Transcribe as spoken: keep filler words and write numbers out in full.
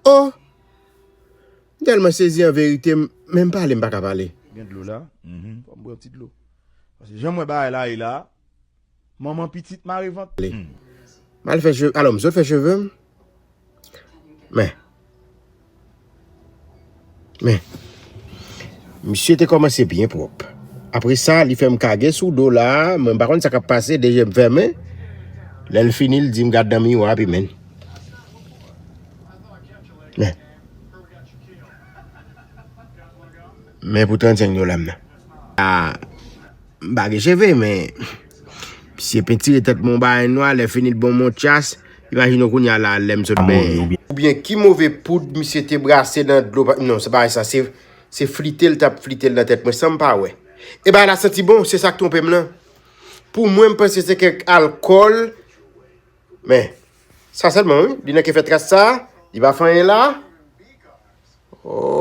Oh! M tèlman sezi an verite, m- men m pale, m pa ka pale. Gen dlo la. Mhm. Fò m bwè yon ti dlo. Paske jan m wè bagay la ye la, manman pitit mare vant. Ale. M al fè cheve, alò, m sot fè cheve m. Men. Men. Misye te kòmanse byen pwòp. Apre sa, li fè m kage sou do la, mwen m pa konn sa k ap pase, de je m fèmen. Lè l fini, l di m gad nan miwa, epi men. Men. Men pou trannsenk dola m nan. Ah, m pa gen cheve, men misye pentire tèt mwen bagay nwa, lè fini l bon mwen tyas. Imajine w kounye a la, lè m sot benyen. Oubyen ki move poud misye te brase nan dlo, pa- non, se pa sa, se, se flite l t ap flite l nan tèt mwen, san m pa wè. E bagay la santi bon, se sa k twonpe m lan. Pou mwen, m panse se kèk alkòl, men, sa sèlman, wi, li nan ke fè tras sa, li pa fè anyen la. Oh.